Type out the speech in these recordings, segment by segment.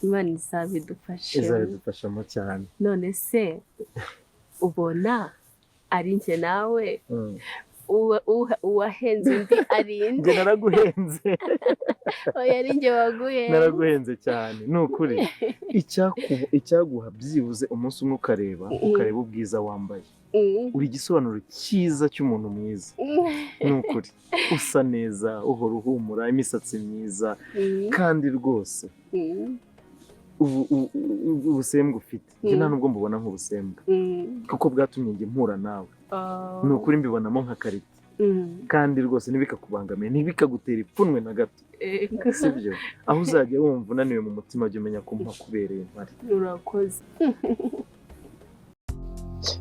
Imana izabidufashemo. Izabidufashamo cyane. None se ubona ari njye nawe, uwahenze undi ari inde? Njye naraguhenze. Oya, ari njye waguhenze. Naraguhenze cyane, ni ukuri. Icyaguha byibuze umunsi umwe ukareba ubwiza wambaye, uri igisobanuro cyiza cy'umuntu mwiza, ni ukuri. Usa neza, uhora uhumura, imisatsi myiza, kandi rwose ubusembwa ufite, njye nta nubwo mbubona nk'ubusembwa, kuko bwatumye njye mpura nawe. Oh. Ni ukuri, mbibonamo nka qualité, kandi rwose ntibikakubangamire, ntibikagutera ipfunwe na gato. Sibyo? Aho uzajya wumva unaniwe mu mutima, jya umenya ko mpakubereye mpari. Urakoze.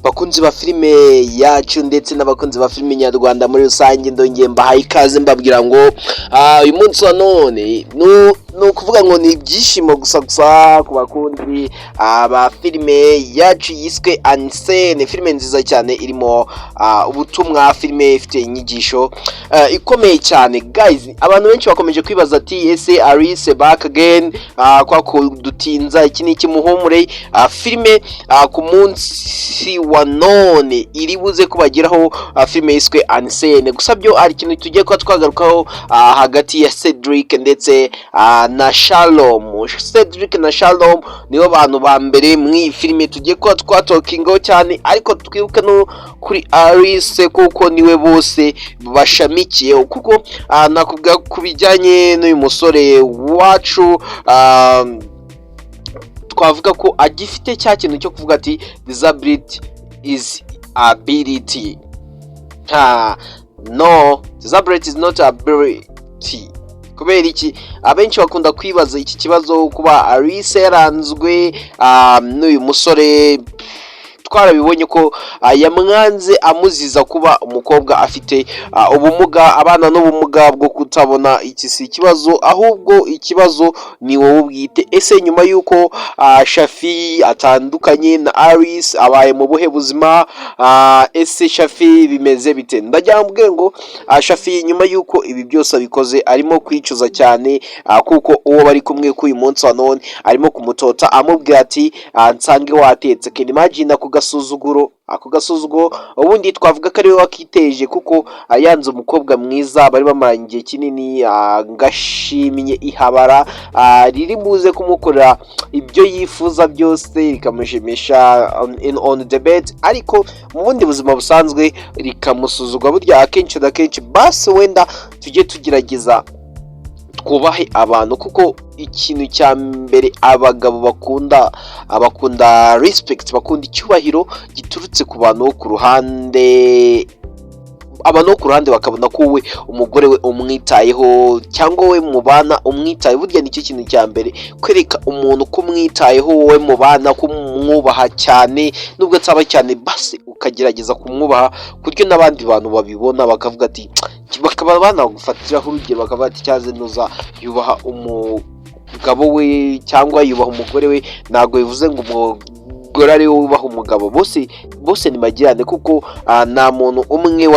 Bakunzi ba filime yacu ndetse n'abakunzi ba filime nyarwanda muri rusange, ndongeye mbahaye ikaze, mbabwira ngo uyu munsi wa none ni ukuvuga ngo ni ibyishimo gusa gusa ku bakunzi ba filime yacu yiswe Anisene, filime nziza cyane irimo ubutumwa, filime ifite inyigisho ikomeye cyane. Guys, abantu benshi bakomeje kwibaza ati: "Ese Alice back again kwa kudutinza iki ni iki?" Muhumure, filime ku munsi wa none iri buze kubageraho, filime yiswe Anisene. Gusa byo hari ikintu tugiye kuba twagarukaho hagati ya Cedric ndetse na Shalom. Cedric na Shalom nibo bantu ba mbere mu iyi filime tugiye kuba twatalkingaho cyane, ariko twibuke no kuri Alice kuko niwe bose bashamikiyeho, kuko nakubwira ku bijyanye n'uyu musore wacu, twavuga ko agifite cya kintu cyo kuvuga ati "Disability is ability." Ha, no, disability is not ability. Kubera iki? Abenshi bakunda kwibaza iki kibazo, kuba Alice yaranzwe n'uyu musore. Twarabibonye ko yamwanze amuziza kuba umukobwa afite ubumuga, abana n'ubumuga bwo kutabona. Iki si ikibazo, ahubwo ikibazo ni wowe ubwite. Ese nyuma y'uko Shafi atandukanye na Alice, abaye mu buhe buzima? Ese Shafi bimeze bite? Ndagira mbwe ngo Shafi nyuma y'uko ibi byose abikoze arimo kwicuza cyane, kuko uwo bari kumwe k'uyu munsi wa none arimo kumutota, amubwira ati: "Nsange watetse." Can imagine ako gasuzuguro? Ako gasuzuguro ubundi twavuga ko ariwe wakiteje, kuko yanze umukobwa mwiza bari bamaranye igihe kinini, ngashimye ihabara riri buze kumukorera ibyo yifuza byose, rikamushimisha on the bed, ariko mu bundi buzima busanzwe rikamusuzugura. Burya akenshi na kenshi, basi wenda tujye tugerageza twubahe abantu, kuko ikintu cya mbere abagabo bakunda, bakunda respect, bakunda icyubahiro giturutse ku bantu bo ku ruhande. Abantu bo ku ruhande bakabona ko wowe umugore we umwitayeho, cyangwa we mubana umwitayeho. Burya nicyo kintu cya mbere, kwereka umuntu ko umwitayeho, wowe mubana, ko umwubaha cyane, nubwo ataba cyane, basi ukagerageza kumwubaha ku buryo n'abandi bantu babibona bakavuga ati, bakaba banagufatiraho urugero, bakavuga ati: "Cyaze nuza yubaha umugabo we cyangwa yubaha umugore we." Ntabwo bivuze ngo umugore ari we wubaha umugabo. Bose bose ni magirane, kuko nta muntu umwe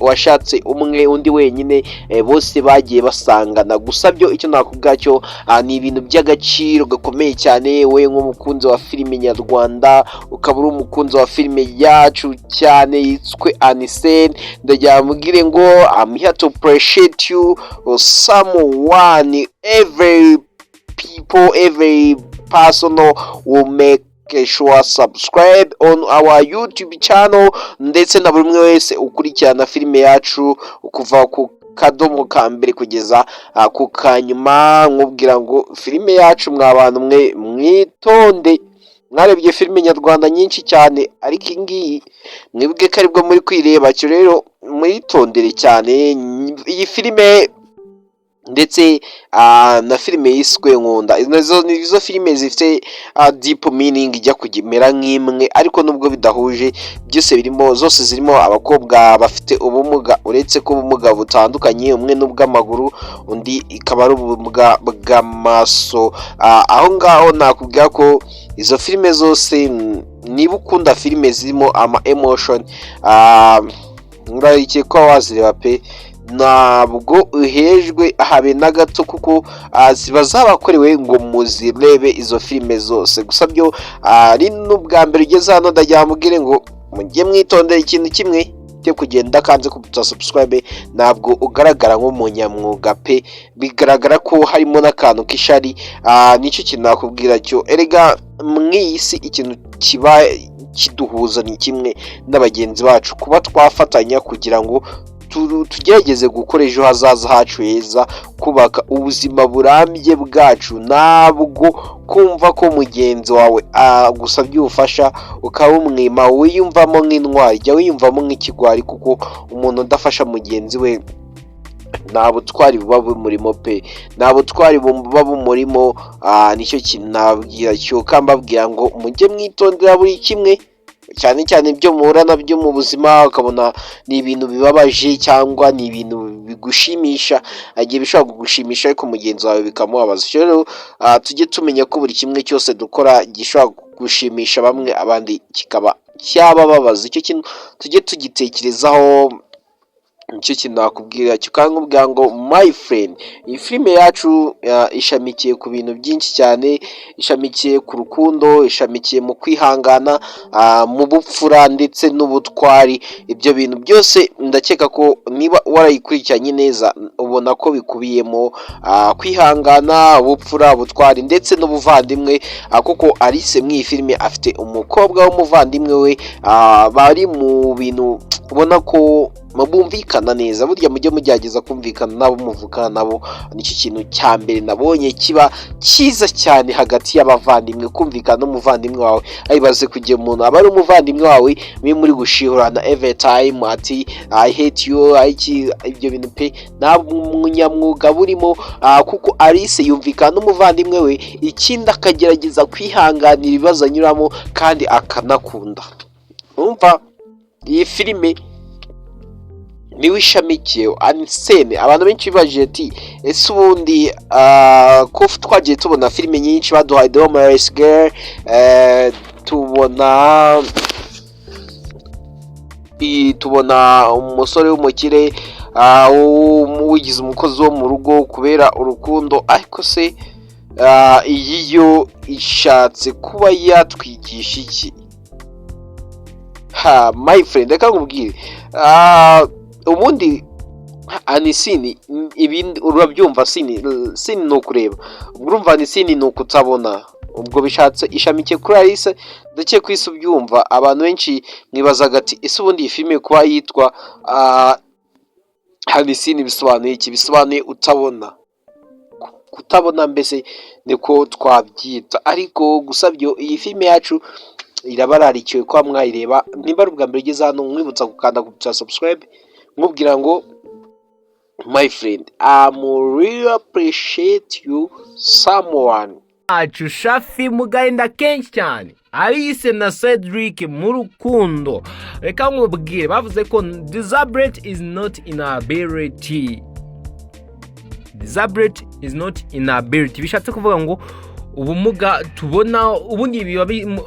washatse umwe undi wenyine, bose bagiye basangana. Gusa byo icyo nakubwira cyo ni ibintu by'agaciro gakomeye cyane. We nk'umukunzi wa filime nyarwanda, ukaba uri umukunzi wa filime yacu cyane yitswe Anisene, ndagira mubwire ngo I'm here to appreciate you someone, every people, every person will make sure subscribe on our YouTube channel, ndetse na buri umwe wese ukurikirana filime yacu kuva ku kadomo ka mbere kugeza ku kanyuma. Nkubwira ngo filime yacu, mwa bantu mwe, mwitonde. Mwarebye filime nyarwanda nyinshi cyane, ariko iyi ngiyi mwibuke ko aribwo muri kwireba cyo. Rero mwitondere cyane iyi filime ndetse na filime yiswe Nkunda. Izo ni izo filime zifite deep meaning, ijya kumera nk'imwe, ariko nubwo bidahuje byose birimo, zose zirimo abakobwa bafite ubumuga, uretse ko ubumuga butandukanye, umwe n'ubw'amaguru, undi ikaba ari ubumuga bw'amaso. Aho ngaho nakubwira ko izo filime zose, niba ukunda filime zirimo ama emotion, ngurayikiye kuba wazireba pe. Ntabwo uhejwe habe na gato, kuko ziba zabakorewe ngo muzirebe izo filime zose. Gusa byo ari n'ubwa mbere ugeze hano, ndagira mubwire ngo mujye mwitondera ikintu kimwe cyo kugenda kanze kubuta subscribe. Ntabwo ugaragara nk'umunyamwuga pe, bigaragara ko harimo n'akantu k'ishari. Nicyo kintu nakubwira cyo. Erega mw'iyi si ikintu kiba kiduhuza ni kimwe n'abagenzi bacu, kuba twafatanya kugira ngo tugerageze gukora ejo hazaza hacu heza, kubaka ubuzima burambye bwacu. Ntabwo kumva ko mugenzi wawe agusabye ubufasha ukabumwima wiyumvamo nk'intwari. Jya wiyumvamo nk'ikigwari, kuko umuntu udafasha mugenzi we nta butwari buba bumurimo pe, nta butwari buba bumurimo. Nicyo kintu nababwira cyo, mbabwira ngo mujye mwitondera buri kimwe, cyane cyane ibyo muhura nabyo mu buzima, ukabona ni ibintu bibabaje cyangwa ni ibintu bigushimisha. Igihe bishobora kugushimisha ariko mugenzi wawe bikamubabaza. Rero tujye tumenya ko buri kimwe cyose dukora gishobora gushimisha bamwe, abandi kikaba cyabababaza. Icyo kintu tujye tugitekerezaho. Nicyo kintu nakubwira cyo, kandi nkubwira ngo my friend, iyi filime yacu ishamikiye ku bintu byinshi cyane, ishamikiye ku rukundo, ishamikiye mu kwihangana, mu bupfura ndetse n'ubutwari. Ibyo bintu byose ndakeka ko niba warayikurikiranye neza ubona ko bikubiyemo kwihangana, ubupfura, ubutwari ndetse n'ubuvandimwe, kuko Alice muri iyi filime afite umukobwa w'umuvandimwe we, bari mu bintu ubona ko bumvikana neza. Burya mujye mugerageza kumvikana n'abo muvukana nabo, nicyo kintu cya mbere nabonye kiba cyiza cyane hagati y'abavandimwe, kumvikana n'umuvandimwe wawe. Ayibaze kugira umuntu aba ari umuvandimwe wawe mwe muri gushihurana every time, ati "I hate you", iki ibyo bintu pe nta munyamwuga burimo, kuko Alice yumvikana n'umuvandimwe we, ikindi akagerageza kwihanganira ibibazo anyuramo kandi akanakunda. Umva, iyi filime niwe ishamikiye Unseen. Abantu benshi bibajije ati: "Ese ubundi ko twagiye tubona filime nyinshi, baduhaye The Homeless Girl, tubona umusore w'umukire wigize umukozi wo mu rugo kubera urukundo, ariko se iyi yo ishatse kuba yatwigisha iki?" Ha, my friend, reka nkubwire, ubundi unseen, ibindi urabyumva, seen, seen ni ukureba. Ubwo urumva unseen ni ukutabona. Ubwo bishatse ishamikiye kuri Alice, ndakeka ku isi ubyumva. Abantu benshi mwibazaga ati: "Ese ubundi iyi filime kuba yitwa Unseen bisobanuye iki?" Bisobanuye utabona, kutabona mbese niko twabyita. Ariko gusa byo iyi filime yacu irabararikiwe kuba mwayireba. Niba ari ubwa mbere ugeze hano, mwibutsa gukanda ku subscribe, nkubwira ngo my friend, I'm really appreciate you someone. Wacu Shafi mu gahinda kenshi cyane, Alice na Cedric mu rukundo. Reka nkubwire, bavuze ko disability is not inability, disability is not inability. Bishatse kuvuga ngo ubumuga tubona ubundi biba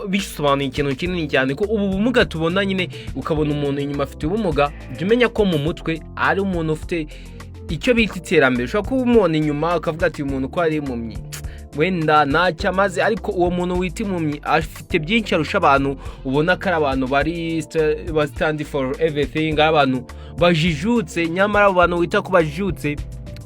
bisobanuye ikintu kinini cyane, ko ubu bumuga tubona nyine, ukabona umuntu inyuma afite ubumuga, jya umenya ko mu mutwe ari umuntu ufite icyo bita iterambere. Ushobora kuba umubona inyuma ukavuga ati: "Uyu muntu ko ari impumyi wenda ntacyo amaze", ariko uwo muntu wita impumyi afite byinshi arusha abantu ubona ko ari abantu bari ba stand for everything, ari abantu bajijutse. Nyamara abo bantu wita ko bajijutse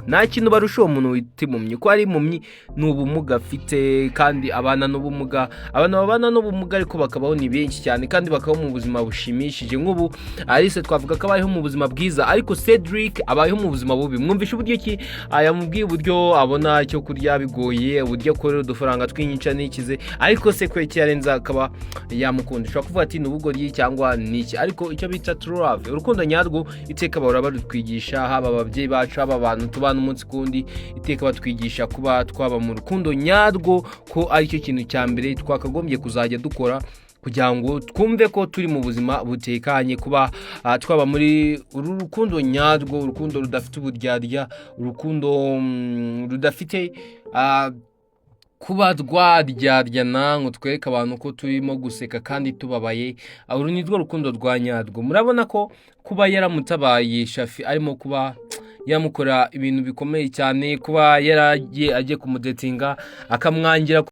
nta kintu barusha uwo muntu wita impumyi. Ko ari impumyi ni ubumuga afite, kandi abana n'ubumuga, abantu babana n'ubumuga ariko bakabaho ni benshi cyane, kandi bakabaho mu buzima bushimishije. Nk'ubu Alice twavuga ko abayeho mu buzima bwiza, ariko Cedric abayeho mu buzima bubi. Mwumvishe uburyo ki yamubwiye uburyo abona icyo kurya bigoye, uburyo akorera udufaranga tw'inyica n'ikize, ariko se kwe yarenze akaba yamukunda. Ushobora kuvuga ati ni ubugoryi cyangwa ni iki, ariko icyo bita true love, urukundo nyarwo, iteka bahora barutwigisha, haba ababyeyi bacu, haba abantu tubana umunsi ku wundi, iteka batwigisha kuba twaba mu rukundo nyarwo, ko aricyo kintu cya mbere twakagombye kuzajya dukora kugira ngo twumve ko turi mu buzima butekanye, kuba twaba muri uru rukundo nyarwo, urukundo rudafite uburyarya, urukundo rudafite kuba rwaryaryana ngo twereke abantu ko turimo guseka kandi tubabaye. Uru ni rwo rukundo rwa nyarwo. Murabona ko kuba yaramutabaye Shafi arimo kuba yamukora ibintu bikomeye cyane, kuba yaragiye agiye kumudatinga akamwangira.